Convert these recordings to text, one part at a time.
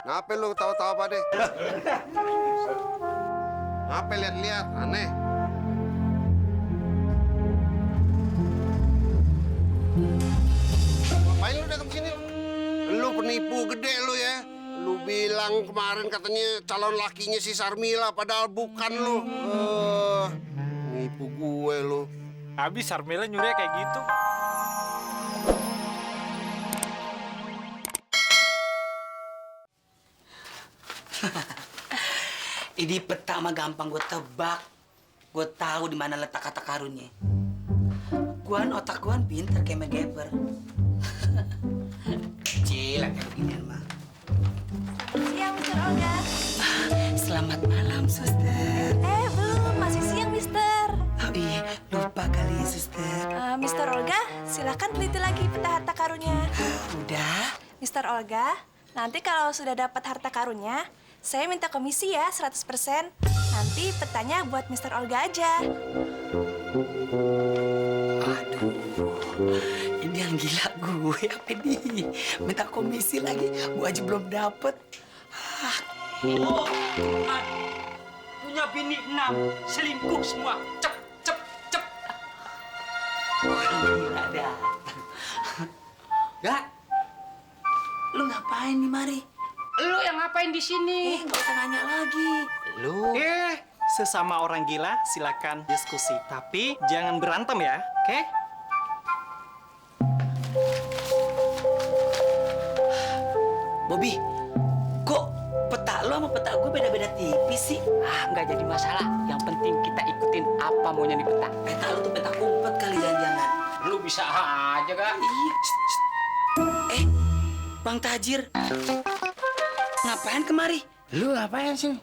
Ngapain lu tawa-tawa Pade? Ngapain lihat-lihat? Aneh. Ngapain lu datang sini? Lu penipu gede lu ya. Lu bilang kemarin katanya calon lakinya si Sarmila, padahal bukan lu. Nipu gue lu. Habis Sarmila nyuri kayak gitu. Ini peta mah gampang gue tebak. Gue tahu di mana letak kata karunnya. Otak guan pinter kayak MacGyver. Cila kayak beginian mah. Siang, Mister Olga. Selamat malam, suster. Belum. Masih siang, Mister. Oh iya, lupa kali ya, suster. Mister Olga, silakan teliti lagi peta harta karunnya. Udah? Mister Olga, nanti kalau sudah dapat harta karunnya, saya minta komisi ya 100%. Nanti petanya buat Mister Olga aja. Aduh, ini yang gila gue apa nih? Minta komisi lagi, gue aja belum dapet. Oh, punya bini 6, selingkuh semua. Cep. Orang gila dah. Gak? Lu ngapain nih mari? Lu yang ngapain di sini? Nggak usah nanya lagi. Lu sesama orang gila silakan diskusi, tapi jangan berantem ya, oke? Bobby, kok peta lu sama peta gue beda-beda tipis sih? Nggak jadi masalah. Yang penting kita ikutin apa maunya di peta. Peta lu tuh peta kumpet kali jangan-jangan. Lu bisa aja kan? Bang Tajir, ngapain kemari? Lu ngapain sih?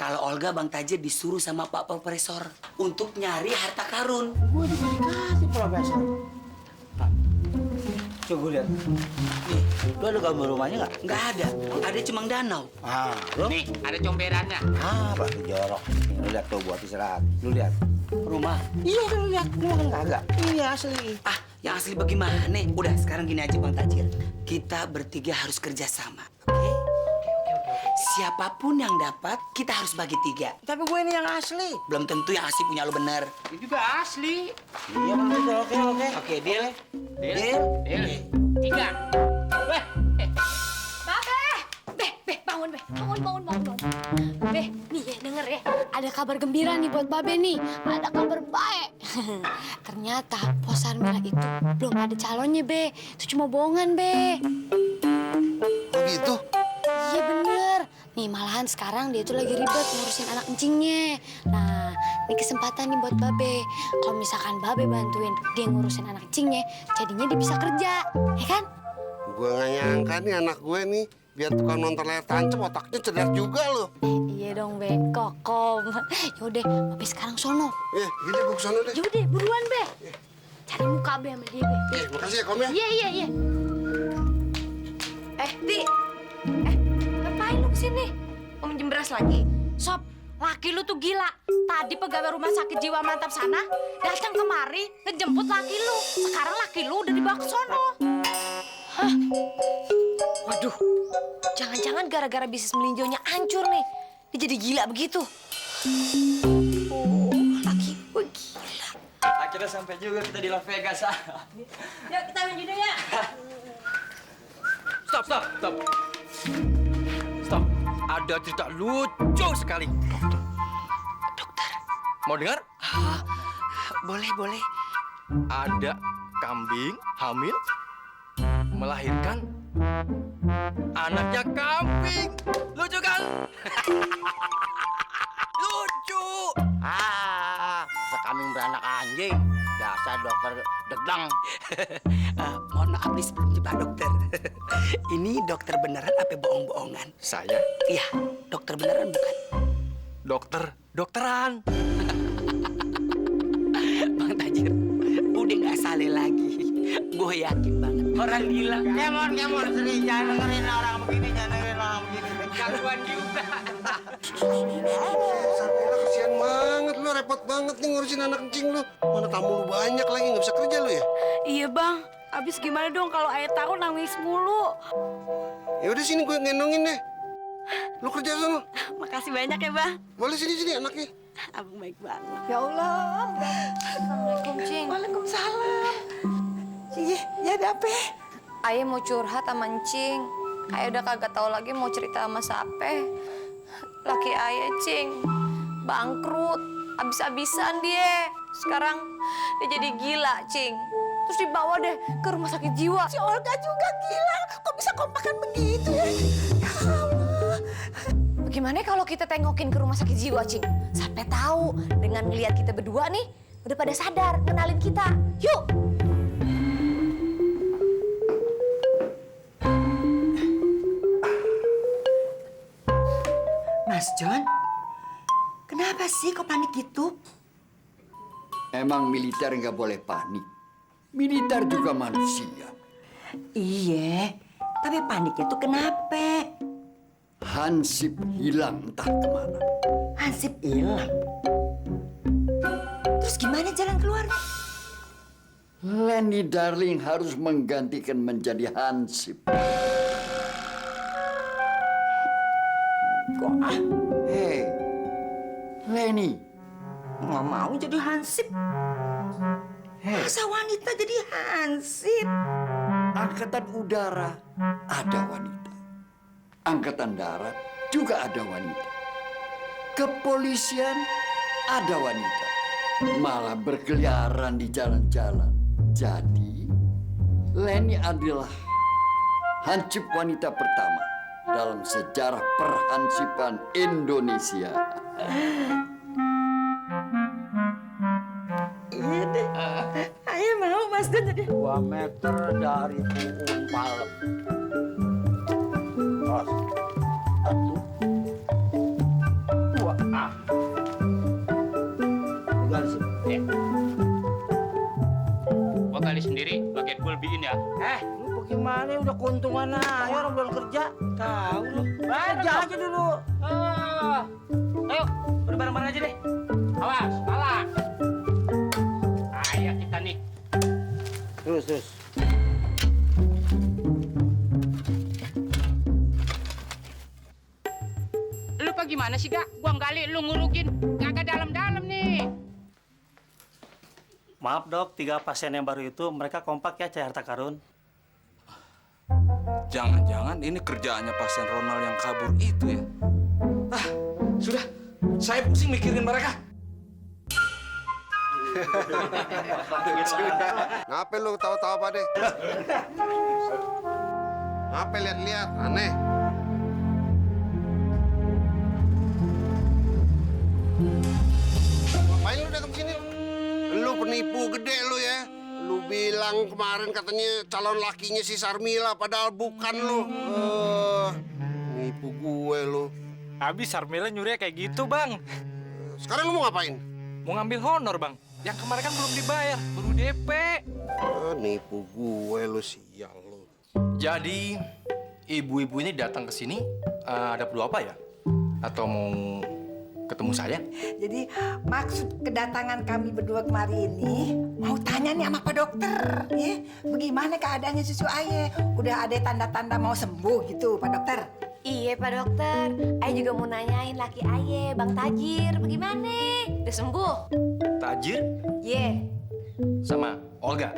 Kalau Olga, Bang Tajir disuruh sama Pak Profesor untuk nyari harta karun. Gua dikasih profesor. Coba lihat. Nih, lu ada gambar rumahnya nggak? Nggak ada. Ada cuma danau. Lu? Nih, ada comberannya. Batu jorok. Lu lihat tuh buat istirahat. Lu lihat. Rumah. Iya, lu lihat. Lu makan kagak? Iya, asli. Yang asli bagaimana? Udah, sekarang gini aja Bang Tajir. Kita bertiga harus kerja sama, oke? Siapapun yang dapat, kita harus bagi 3. Tapi gue ini yang asli. Belum tentu yang asli punya lo bener. Ini juga asli. Iya, Bang. Oke. Oke, deal? Deal. 3. Be, bangun, Be. Bangun. Be, nih ya, denger ya. Ada kabar gembira nih buat Babe nih. Ada kabar baik. Ternyata Pos Sarmila itu belum ada calonnya, Be. Itu cuma bohongan, Be. Oh gitu? Iya bener. Nih malahan sekarang dia tuh lagi ribet ngurusin anak encingnya. Nah, ini kesempatan nih buat Babe. Kalau misalkan Babe bantuin dia ngurusin anak encingnya, jadinya dia bisa kerja, ya kan? Gue nggak nyangka nih anak gue nih biar tukang nonton layar tancap, otaknya cerdas juga loh. Iya dong, Be. Kokom. Yaudah, Babe sekarang sono. Gini gue kesana deh. Yaudah, buruan, Be. Cari muka Be sama dia, Be. Makasih ya, Kom ya. Iya. Ti. Ngapain lu kesini? Mau minjem beras lagi? Sob, laki lu tuh gila. Tadi pegawai rumah sakit jiwa mantap sana datang kemari ngejemput laki lu. Sekarang laki lu udah dibawa ke sono. Hah? Waduh, jangan-jangan gara-gara bisnis melinjonya hancur nih. Dia jadi gila begitu. Oh, laki gue gila. Akhirnya sampai juga kita di Las Vegas. Yuk kita main judo ya. Stop. Ada cerita lucu sekali. Dokter. Mau dengar? Boleh. Ada kambing hamil melahirkan anaknya kambing. Lucu kan? Lucu. Sekambing beranak anjing. Dasar dokter degdang. Mohon maaf nih sebelumnya Pak Dokter. Ini dokter beneran apa bohong-bohongan? Saya Iya, dokter beneran bukan? dokteran. Bang Tajir, udah nggak salah lagi. Gue yakin banget. Orang gila. Kemon, sering jangan dengerin orang begini, Gangguan juga. Sarmila kesian banget lu, repot banget nih ngurusin anak kencing lu. Mana tamu lu banyak lagi, nggak bisa kerja lu ya? Iya bang, Abis gimana dong kalau ayah tahu nangis mulu? Ya udah sini gue gendongin deh. Lu kerja sana. Makasih banyak ya, Bang. Boleh sini anaknya. Abang baik banget. Ya Allah. Assalamualaikum, Cing. Waalaikumsalam. Iya, ya ada apa? Ayah mau curhat sama Cing. Ayah udah kagak tahu lagi mau cerita sama siapa. Laki ayah, Cing, bangkrut. Abis-abisan dia. Sekarang dia jadi gila, Cing. Terus dibawa deh ke rumah sakit jiwa. Si Olga juga gila. Kok bisa kompakan begitu ya? Ya Allah. Bagaimana kalau kita tengokin ke rumah sakit jiwa, Cing? Sampai tahu dengan ngeliat kita berdua nih, udah pada sadar kenalin kita. Yuk! Mas John, kenapa sih kok panik gitu? Emang militer nggak boleh panik. Militer juga manusia. Iya, tapi paniknya tuh kenapa? Hansip hilang entah kemana. Hansip hilang. Terus gimana jalan keluarnya? Lenny Darling harus menggantikan menjadi Hansip. Kok Hei, Lenny. nggak mau jadi Hansip? Masa wanita jadi Hansip? Angkatan udara ada wanita. Angkatan darat juga ada wanita. Kepolisian ada wanita. Malah berkeliaran di jalan-jalan. Jadi, Lenny adalah hansip wanita pertama dalam sejarah perhansipan Indonesia. Iya deh. Ayo mau Mas John jadi. 2 meter dari umpal. Tos. 1, 2, Gali sini. Ya. Gua gali sendiri, bagian gua lebihin ya. Lu bagaimana udah keuntungan aja orang belum kerja. Tahu lu. Kerja aja dulu. Ayo, udah bareng-bareng aja deh. Awas, kalah. Ayo kita nih. Terus. Lu apa gimana sih, Gak? Gua gali, lu ngurugin. Kagak dalam-dalam nih. Maaf dok, 3 pasien yang baru itu mereka kompak ya cari harta karun. Jangan-jangan ini kerjaannya pasien Ronald yang kabur itu ya? Ah, sudah. Saya pusing mikirin mereka. Ngapain lu tahu-tahu apa deh? Ngapain lihat-lihat? Aneh. Ngapain lu datang sini? Lu penipu gede lu ya. Lu bilang kemarin katanya calon lakinya si Sarmila, padahal bukan lu. Nipu gue lu. Habis Sarmila nyuri kayak gitu, Bang. Sekarang lu mau ngapain? Mau ngambil honor, Bang. Yang kemarin kan belum dibayar, baru DP. Nipu gue lu, sial lu. Jadi, ibu-ibu ini datang ke sini ada perlu apa ya? Atau mau ketemu saya? Jadi maksud kedatangan kami berdua kemari ini mau tanya nih sama Pak Dokter, ya, bagaimana keadaannya susu Aye? Udah ada tanda-tanda mau sembuh gitu, Pak Dokter? Iya, Pak Dokter. Ayah juga mau nanyain laki ayah, Bang Tajir. Bagaimana? Udah sembuh? Tajir Iya. sama Olga.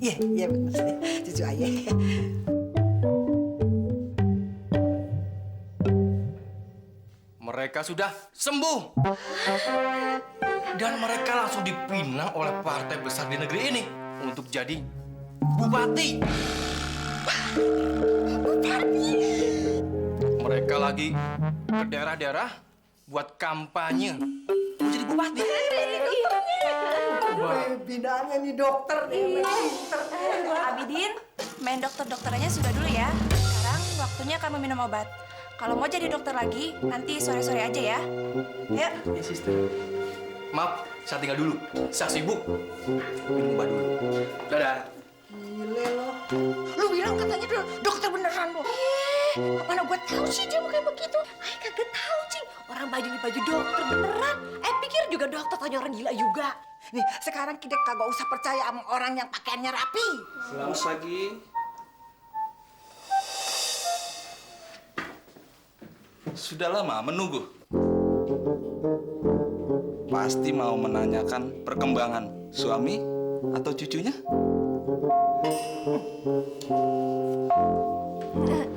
Iya benar, susu Aye. Mereka sudah sembuh. Dan mereka langsung dipinang oleh partai besar di negeri ini untuk jadi bupati. Mereka lagi ke daerah-daerah buat kampanye mau jadi bupati. Binaannya nih dokter nih, Abidin, main dokter-dokternya sudah dulu ya. Sekarang waktunya kamu minum obat. Kalau mau jadi dokter lagi, nanti sore-sore aja ya. Ya. Ya, sister. Maaf, saya tinggal dulu. Saya sibuk. Minum obat dulu. Dadah. Gile lo. Lu bilang katanya dokter beneran lo. Mana gue tahu sih dia mau kayak begitu. Ay, kagak tahu, Cing. Orang baju ini baju dokter beneran. Pikir juga dokter, tanya orang gila juga. Nih, sekarang kita kagak usah percaya sama orang yang pakaiannya rapi. Selamat pagi. Sudah lama menunggu. Pasti mau menanyakan perkembangan suami atau cucunya?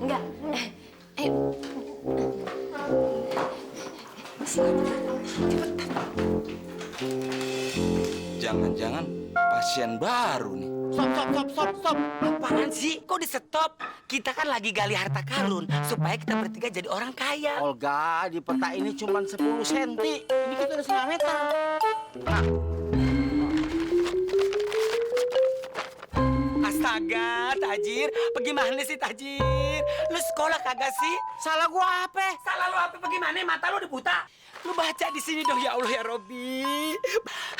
Enggak. Jangan-jangan pasien baru nih. Stop. Apaan sih? Kok di stop? Kita kan lagi gali harta karun supaya kita bertiga jadi orang kaya. Olga, di peta ini cuma 10 cm. Ini kita udah 1,5 meter. Nah, Astaga, Tajir. Bagaimana sih, Tajir? Lu sekolah kagak sih? salah gua apa? Salah lu apa? Bagaimana? Mata lu udah buta. Lu baca di sini dong, ya Allah ya Robi.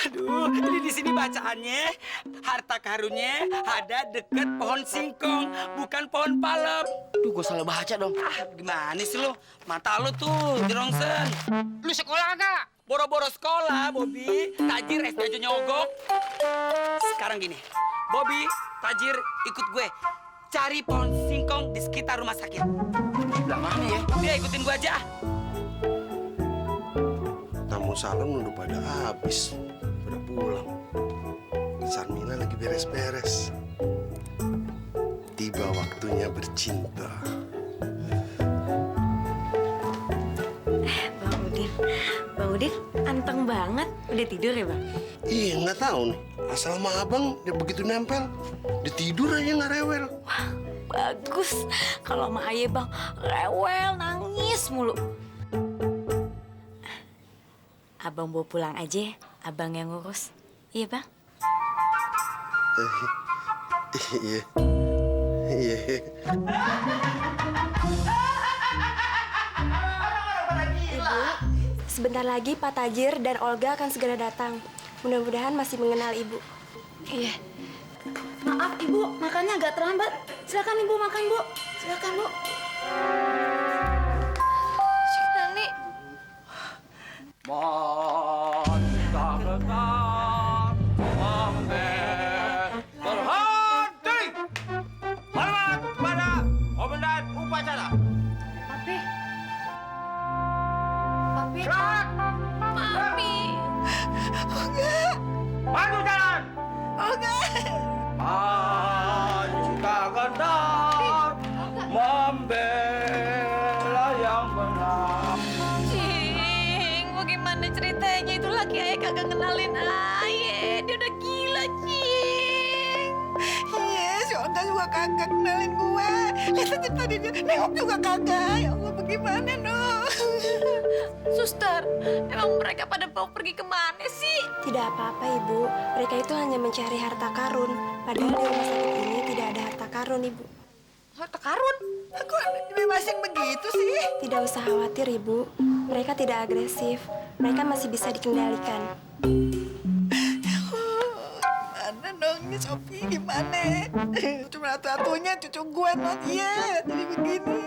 Aduh, ini di sini bacaannya harta karunnya ada deket pohon singkong, bukan pohon palem. Duh, gua salah baca dong. Gimana sih lu? Mata lu tuh dirongsen. Lu sekolah kagak? Boro-boro sekolah, Bobby. Tajir es aja nyogok. Sekarang gini, Bobby, Tajir ikut gue. Cari pohon singkong di sekitar rumah sakit. Sebelah mana ya? Dia ikutin gue aja. Tamu salon udah pada habis, pada pulang. Sarmila lagi beres-beres. Tiba waktunya bercinta. Bang Udin, anteng banget. Udah tidur ya, Bang? Iya, nggak tahu nih. Asal sama abang dia begitu nempel, dia tidur aja nggak rewel. Bagus. Kalau sama ayah, Bang, rewel, nangis mulu. Abang bawa pulang aja, abang yang ngurus. Iya, Bang? Iya. Iya. Sebentar lagi Pak Tajir dan Olga akan segera datang. Mudah-mudahan masih mengenal Ibu. Iya. Maaf, Ibu, makannya agak terlambat. Silakan Ibu makan, Bu. Silakan, Bu. Nani. Berhenti! Hormat kepada komandan upacara. Papi. Papi. Papi. Maju jalan. Jika gentar membela yang benar. Cing, bagaimana ceritanya itu laki ayah kagak kenalin ayah. Dia udah gila, Cing. Iya, si Olga juga kagak kenalin gue. Lihat aja tadi dia nengok juga kagak. Ya Allah, bagaimana dong? Suster, emang mereka pada mau pergi kemana sih? Tidak apa-apa, Ibu. Mereka itu hanya mencari harta karun. Padahal di rumah sakit ini tidak ada harta karun, Ibu. Harta karun? Kok dibebasin begitu sih? Tidak usah khawatir, Ibu. Mereka tidak agresif. Mereka masih bisa dikendalikan. Gimana dong ini Sophie, gimana? Cuma satu-satunya cucu gue non. Iya, jadi begini.